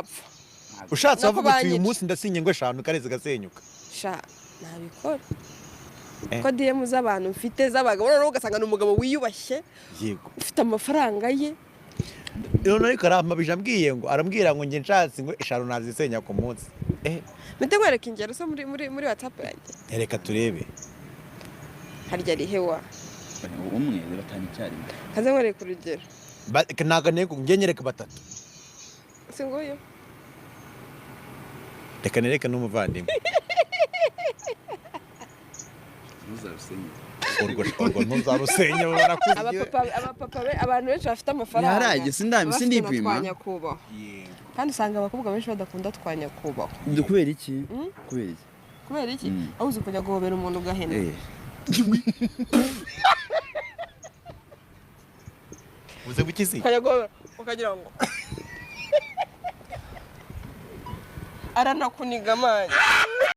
Nzapfa. Ushatse Nako wavuga uti uyu banyica. munsi ndasinye ngo eshanu kare zigasenyuka. Sha, nabikora. Eh. Ko DM z'abantu mfite z'abagabo, noneho ugasanga ni umugabo wiyubashye, ufite amafaranga ye. Noneho ariko arampabije, ambwiye ngo, arambwira ngo njye nshatse ngo eshanu nazisenya ku munsi. Mpite nkwereka ingero zo muri WhatsApp yanjye. Reka turebe. Harya rihewa? Umwe, batanu icyarimwe. Kaze nkwereka urugero. Ntabwo njye nyereka batatu. Si nguyu? Reka nereke n'umuvandimwe. Ntuzarusenye. Urwo ntuzarusenye, barakuze. Abapapa abantu benshi bafite amafaranga Yarajye, baba bafite na sindipima. twa nyakubahwa, kandi usanga abakobwa benshi badakunda twa nyakubahwa. Kubera iki? Kubera iki? Kubera iki? Aho uzi kujya guhobera umuntu ugahena. Uze gukizi. Ukajya guhobera ukagira ngo aranakuniga amani.